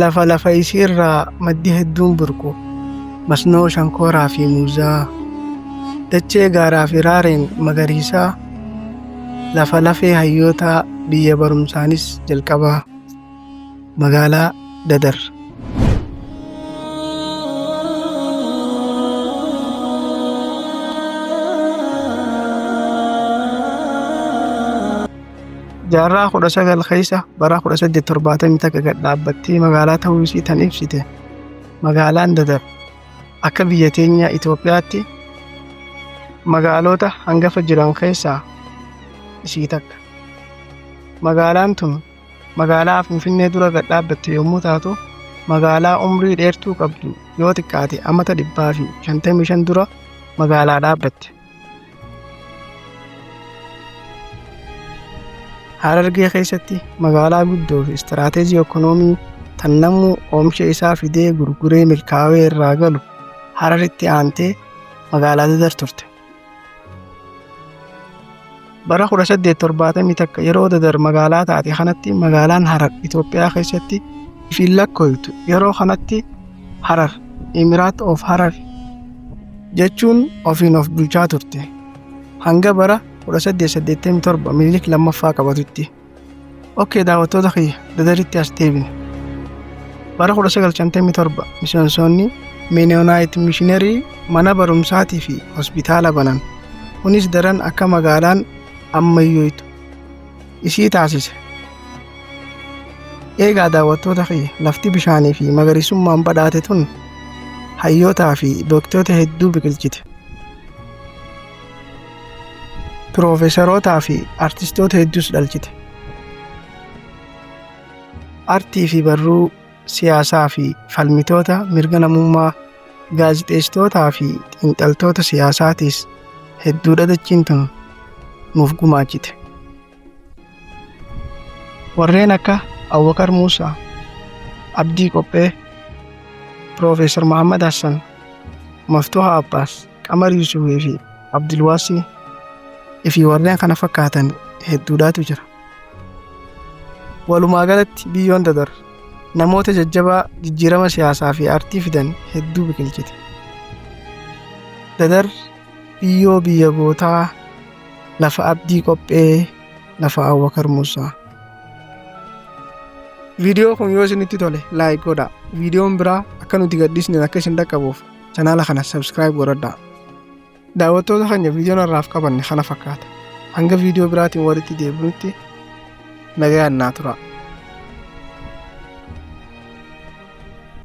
Lafa lafa isii irraa maddi hedduun burqu, masnoo shankooraa fi muuzaa. Dachee gaaraa fi raareen magariisaa, lafa lafee hayyootaa biyya barumsaanis jalqabaa. Magaalaa Dadar. Jaarraa 19 keessa bara 1871 gad dhaabbattee magaalaa ta'uu isii tan ibsite magaalaan Dadar akka biyya teenya Itoophiyaatti magaalota hangafa jiran keessaa isii takka. Magaalaan tun magaalaa Finfinnee dura gad dhaabbatte yommuu taatu magaalaa umrii dheertuu qabdu yoo xiqqaate amata 155 dura magaalaa dhaabbatte. Harargee keessatti magaalaa guddoo fi istiraateejii ekonoomii tan namuu oomisha isaa fidee gurguree milkaa'ee irraa galu Hararitti aantee magaalaa Dadar turte. Bara 1871 yeroo Dadar magaalaa taate kanatti magaalaan Harar Itoophiyaa keessatti ifiin lakkooytu yeroo kanatti Harar, Emirate of Harar, jechuun ofiin of bulchaa turte. Hanga bara 1887 Minilik lammaffaa qabatutti. Okkee daawwattoota kiyya Dadaritti as deebine. Bara 1957 miseensonni Mennonite Mishiinarii mana barumsaatii fi hospitaala banan. Kunis daran akka magaalaan ammayyooytu isii taasise. Eegaa daawwattoota kiyya lafti bishaanii fi magariisummaan badhaate tun hayyootaa fi beektoota hedduu biqilchite. Piroofeesarootaa fi artistoota hedduus dhalchite. Artii fi barruu siyaasaa fi falmitoota mirga namummaa, gaazixeessitootaa fi xiinxaltoota siyaasaatiis hedduudha dachiin tun nuuf gumaachite. Warreen akka Abubakar Muusaa, Abdii Qophee, Piroofeesar Mahammad Hassan, Maftuuhaa Abbaas, Qamar Yuusufii fi Abdulwaasii fi warreen kana fakkaatan hedduudhaatu jira. Walumaa galatti biyyoon Dadar namoota jajjabaa jijjiirama siyaasaa fi aartii fidan hedduu biqilchite. Dadar biyyoo biyya gootaa lafa Abdii Qophee lafa Abubakar Muusaa. Viidiyoo kun yoo isinitti tole like godhaa. Viidiyoon biraa akka nuti gadhiisne akka isin dhaqqabuuf chanaala kana subscribe godhadhaa. Daawwattoota keenya viidiyoon har'aaf qabanne kana fakkaata. Hanga viidiyoo biraatiin walitti deebinutti nagayaan naa turaa.